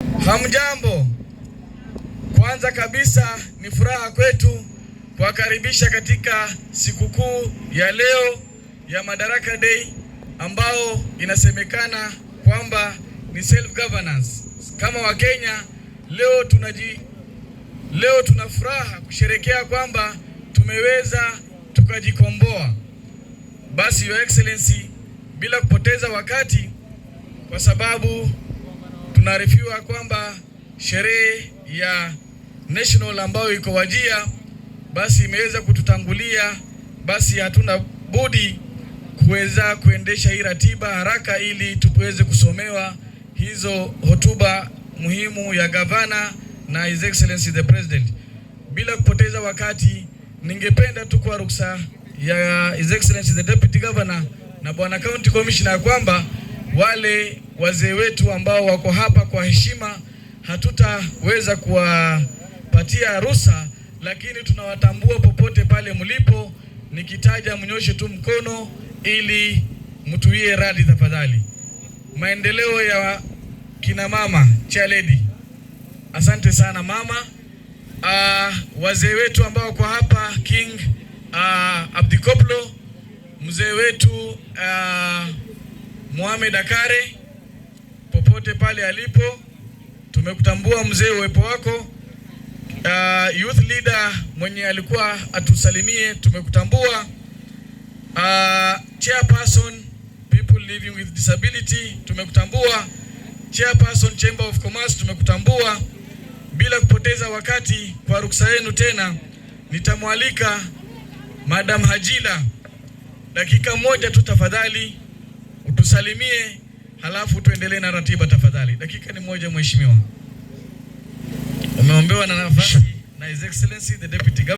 Hamjambo. Kwanza kabisa ni furaha kwetu kuwakaribisha katika sikukuu ya leo ya Madaraka Day ambao inasemekana kwamba ni self governance. Kama Wakenya leo tuna furaha kusherekea kwamba tumeweza tukajikomboa. Basi Your Excellency, bila kupoteza wakati, kwa sababu tunaarifiwa kwamba sherehe ya national ambayo iko Wajir basi imeweza kututangulia, basi hatuna budi kuweza kuendesha hii ratiba haraka ili tuweze kusomewa hizo hotuba muhimu ya gavana na His Excellency the President. Bila kupoteza wakati, ningependa tu kwa ruksa ya His Excellency the Deputy Governor na Bwana County Commissioner kwamba wale wazee wetu ambao wako hapa kwa heshima hatutaweza kuwapatia ruhusa, lakini tunawatambua popote pale mlipo. Nikitaja mnyoshe tu mkono ili mtuwie radhi tafadhali. Maendeleo ya kina mama, chair lady, asante sana mama. Wazee wetu ambao wako hapa, King Abdikoplo, mzee wetu Mohamed Akare, popote pale alipo, tumekutambua mzee, uwepo wako. Youth leader mwenye alikuwa atusalimie, tumekutambua. Chairperson people living with disability tumekutambua. Chairperson Chamber of Commerce tumekutambua. Bila kupoteza wakati, kwa ruksa yenu tena nitamwalika Madam Hajila, dakika moja tu tafadhali, utusalimie halafu tuendelee na ratiba tafadhali. Dakika ni moja, mheshimiwa. Umeombewa na nafasi na His Excellency the Deputy Governor.